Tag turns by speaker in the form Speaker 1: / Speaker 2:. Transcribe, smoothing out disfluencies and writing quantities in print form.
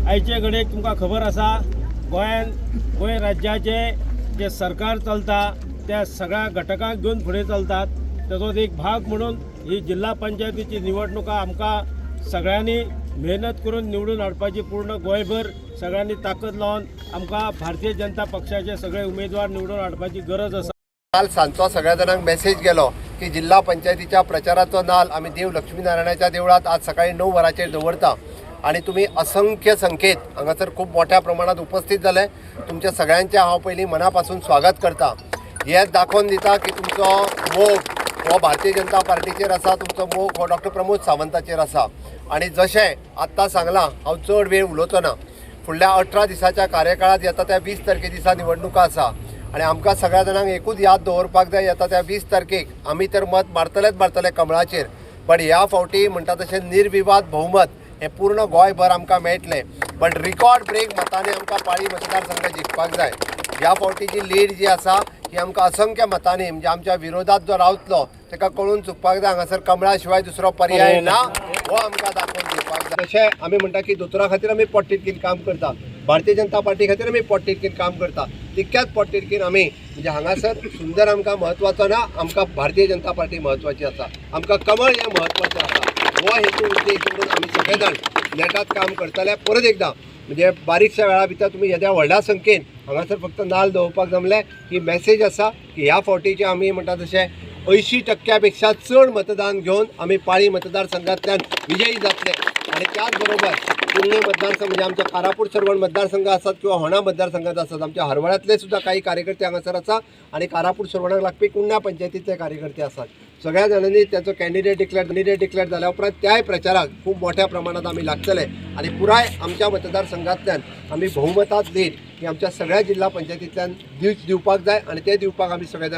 Speaker 1: आयचे घडयेक तुमकां खबर आसा, गोंयान गोंय राज्याचें जें सरकार चलता त्या सगळ्या घटकांक घेवन फुडें चलतात. ताचोच एक भाग म्हणून ही जिल्हा पंचायतीची निवडणुका आमकां सगळ्यांनी मेहनत करून निवडून हाडपाची, पूर्ण गोंयभर सगळ्यांनी ताकद लावन आमकां भारतीय जनता पक्षाचे सगळे उमेदवार निवडून हाडपाची गरज आसा.
Speaker 2: काल सांजचो सगळ्या जाणांक मेसेज गेलो की जिल्हा पंचायतीच्या प्रचाराचो नाल आमी देव लक्ष्मीनारायणाच्या देवळात आज सकाळी 9 वरांचेर दवरता आनी तुमी असंख्य संख्येत हांगासर खूब मोठ्या प्रमाणात उपस्थित जाले. तुमच्या सगळ्यांचें हांव पयलीं मना पासून स्वागत करता. हें दाखोवन दिता की तुमचो मोग हो भारतीय जनता पार्टीचेर आसा, तुमचो मोग हो डॉक्टर प्रमोद सावंताचेर आसा. आनी जशें आत्तां सांगलां, हांव चड वेळ उलोवचो ना. फुडल्या 18 दिसाच्या कार्यकाळात येता त्या 20 तारखे दिसा निवडणुका आसा आनी आमकां सगळ्या जाणांक एकूच याद दवरपाक जाय, येता त्या 20 तारखेक आमी तर मत मारतलेच मारतले कमळाचेर, पण ह्या फावटी म्हणटा तशें निर्विवाद बहुमत हें पूर्ण गोंयभर आमकां मेळटलें. बट रिकॉर्ड ब्रेक मतांनी आमकां पाळी मतदारसंघ जिखपाक जाय. ह्या फावटी जी लीड जी आसा ही आमकां असंख्य मतांनी, म्हणजे आमच्या विरोधात जो रावतलो ताका कळून चुकपाक जाय हांगासर कमळा शिवाय दुसरो पर्याय ना, हो आमकां दाखोवन दिवपाक जाय. तशें आमी म्हणटा की दोतोरा खातीर आमी पोटतिडकीन काम करता, भारतीय जनता पार्टी खातीर आमी पोटतिडकीन काम करता, तितक्याच पोटतिडकीन आमी म्हणजे हांगासर सुंदर आमकां म्हत्वाचो ना, आमकां भारतीय जनता पार्टी म्हत्वाची आसा, आमकां कमळ हें म्हत्वाचें आसा. हो हेतू उद्देश दवरून आमी सगळे जाण नेटात काम करतले. परत एकदां म्हणजे बारीकशा वेळा भितर तुमी येद्या व्हडल्या संख्येन हांगासर फक्त नाल दवरपाक जमले ही मॅसेज आसा की ह्या फावटीचे आमी म्हणटा तशें 80% पेक्षा चड मतदान घेवन आमी पाळी मतदारसंघांतल्यान विजयी जातले. आनी त्याच बरोबर कुर्णे मतदारसंघ म्हणजे आमच्या कारापूर सर्वण मतदारसंघ आसात किंवा होणा मतदारसंघात आसात, आमच्या हरवळ्यांतले सुद्दां काही कार्यकर्ते हांगासर आसा आनी कारापूर सर्वणाक लागपी कुंडा पंचायतींतले कार्यकर्ते आसात. सगळ्या जाणांनी ताचो कॅन्डिडेट डिक्लेअर जाल्या उपरांत त्याय प्रचाराक खूब मोठ्या प्रमाणात आमी लागतले आनी पुराय आमच्या मतदारसंघांतल्यान आमी बहुमतात लीड ही आमच्या सगळ्या जिल्हा पंचायतींतल्यान दिवपाक जाय आनी ते दिवपाक आमी सगळे जाण